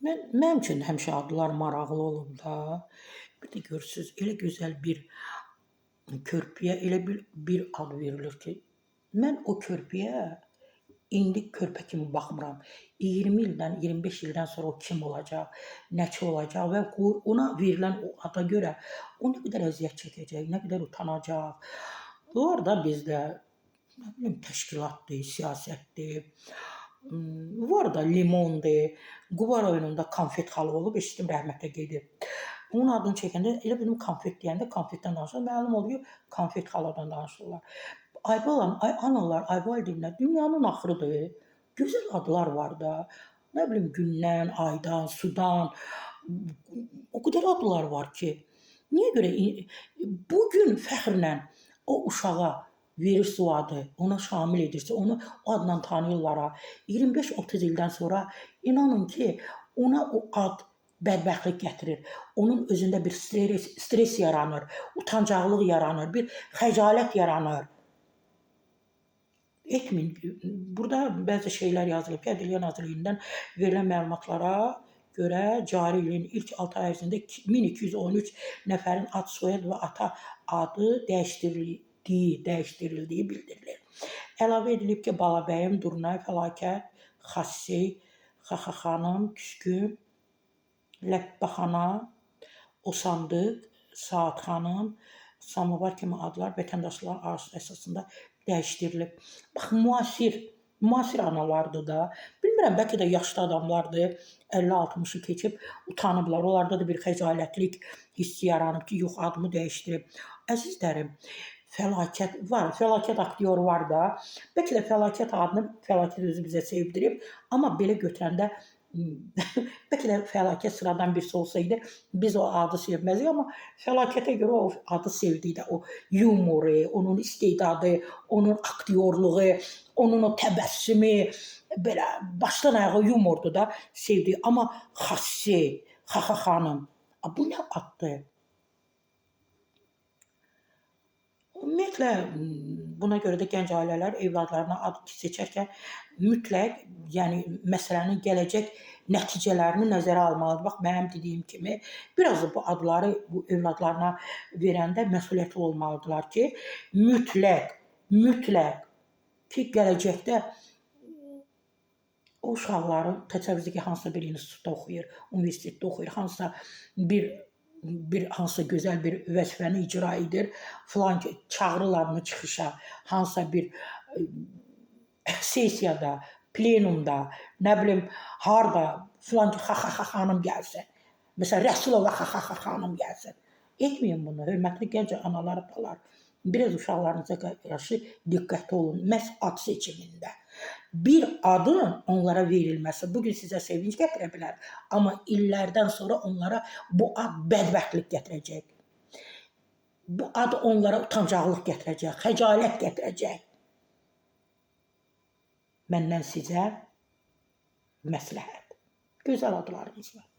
Mənim üçün həmişə adlar maraqlı olub da. Bir də görürsüz, elə gözəl bir körpüyə elə bir ad verilir ki, mən o körpüyə indi körpə kimi baxmıram. 20 ildən, 25 ildən sonra o kim olacaq, nəçi olacaq və ona verilən o ada görə o nə qədər əziyyət çəkəcək, nə qədər utanacaq. Var da bizdə, nə bilim, təşkilatdır, siyasətdir. Var da limondur. Quba rayonunda konfet xalı olub, eşitdim rəhmətə gedib. Onun adını çəkəndə elə bildim konfet deyəndə konfetdən danışırlar. Məlum oldu ki, konfet xaladan danışırlar. Ay balam, ay analar, ay valideynlər, dünyanın axırıdır. Gözəl adlar var da. Nə bilim, gündən, aydan, sudan. O qədər adlar var ki. Niyə görə bu gün fəxrlə o uşağa verirsiz o adı, ona şamil edirsiz, onu o adla tanıyırlar. 25-30 ildən sonra inanın ki, ona o ad bədbəxtlik gətirir. Onun özündə bir stres yaranır, utancaqlıq yaranır, bir xəcalət yaranır. Etməyin. Burada bəzi şeylər yazılıb ki, Ədliyyə Nazirliyindən verilən məlumatlara görə cari ilin ilk 6 ay ərzində 1213 nəfərin ad, soyad və ata adı dəyişdirildiyi bildirilir. Əlavə edilib ki, Balabəyim, Durna, Fəlakət, Xassey, Xaxa xanım, Küskün, Ləpbəxana, Osandıq, Saat xanım, Samovar kimi adlar vətəndaşların arzusu əsasında dəyişdirilib. Bax, müasir analardır da. Bilmirəm, bəlkə də yaşlı adamlardır, 50-60-ı keçib utanıblar. Onlarda da bir xəcalətlik hissi yaranıb ki, yox, adımı dəyişdirib. Əzizlərim, fəlakət var, fəlakət aktyoru var da. Bəlkə də fəlakət adını fəlakət özü bizə sevdirib, amma belə götürəndə bəlkə də fəlakət sıradan birisi olsaydı, biz o adı sevməzdik, amma fəlakətə görə o adı sevdik də, o yumoru, onun istedadı, onun aktyorluğu, onun o təbəssümü, belə başdan ayağa yumordur da sevdik. Amma Xassi, Xaxa xanım, bu nə addır? Ümumiyyətlə, buna görə də gənc ailələr evladlarına ad seçərkən mütləq, yəni məsələnin gələcək nəticələrini nəzərə almalıdır. Bax, mənim dediyim kimi, biraz da bu adları bu evladlarına verəndə məsuliyyətli olmalıdırlar ki, mütləq ki, gələcəkdə o uşaqların təsəvvür edin ki, hansısa bir institutda oxuyur, universitetdə oxuyur, hansısa bir hansısa gözəl bir vəzifəni icra edir, filan ki, çağırırlar bunu çıxışa, hansısa bir sessiyada, plenumda, nə bilim, harda, filan ki, xa-xa-xa xanım gəlsin. Məsələn, Rəsulova xa-xa-xa xanım gəlsin. Etməyin bunu, hörmətli gənc analar, atalar. Biraz uşaqlarınıza qarşı diqqətli olun, məhz ad seçimində. Bir adın onlara verilməsi bugün sizə sevinc gətirə bilər, amma illərdən sonra onlara bu ad bədbəxtlik gətirəcək. Bu ad onlara utancaqlıq gətirəcək, xəcalət gətirəcək. Məndən sizə məsləhət. Gözəl adlarınız var.